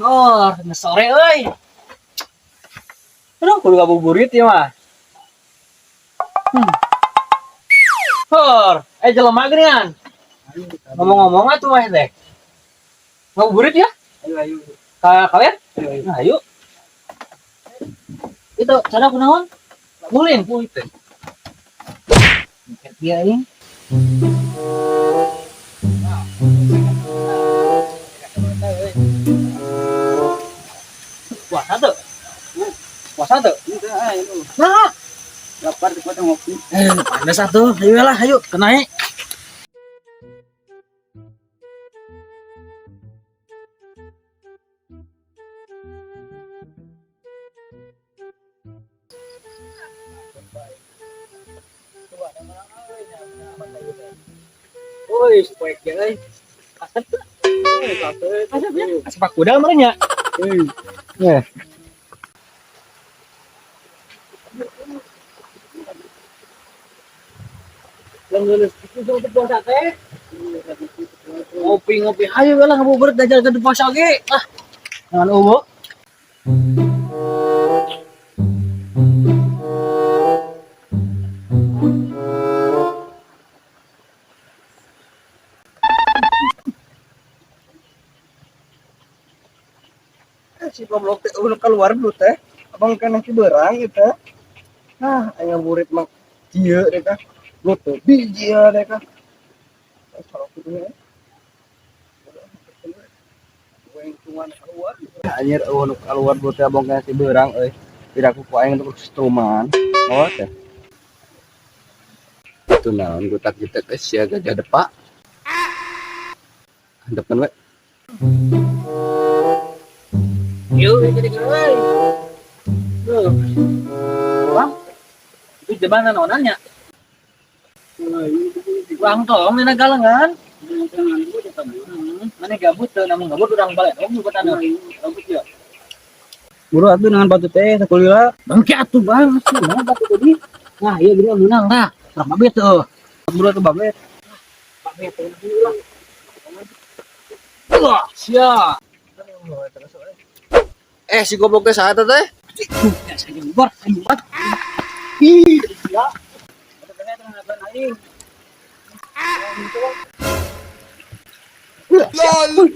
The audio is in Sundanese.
Oh, sore euy. Aduh, kudu ngabuburit ya mah. Hor, jelema geuningan. Ngomong-ngomong atuh mah teh. Ngabuburit ya? Ayo, ayo. Ka kalian? Ayo, ayo. Nah, ayo. Itu cara kunaon? Ulin. Teh. Dia ini. Puasa tuh? Puasa tuh? Enggak, ayo. Nah, Lapar di kota ngopi. Panas atuh. Ayo lah, ayo kenaik. Woi, poek ge euy. Kasep teu? Kasep ya? Kasep kuda meureun nya. Ya. Yang itu untuk puasa teh. Ngopi-ngopi ayo lah ngabuburit dajar ke puasa ge. Ah. Jangan eueuh. Si goblok teh udah keluar dulu teh. Abang kan nanti berang gitu. Nah, aing ngabuburit mah kieu deh kah. Lu teh biji ya deh kah. Kalau kitu ya. Keluar. Anjir eueuh nu keluar dulu teh abang kan si berang euy. Tidak ku aing untuk struman. Oh teh. Itu naon gutak kita teh sia gajah depak. Handepan we. Yuk, jadi euy. Tuh. Bang. Itu jeban naonannya? Bang tolong dina galengan. Mana gabut tuh, namun gabut urang balik. Oh, bukan tanah. Gabut ya. Buru atuh dengan batu teh sakulila. Bangke atuh bang, mana batu tadi? Nah, iya gini menang dah. Urang babet tuh. Buru atuh babet. Babet tuh urang. Wah, sia. Si goblok teh saha teh? Ya, saya bubar, saya bubar. Ih, sia. Aing. Lol.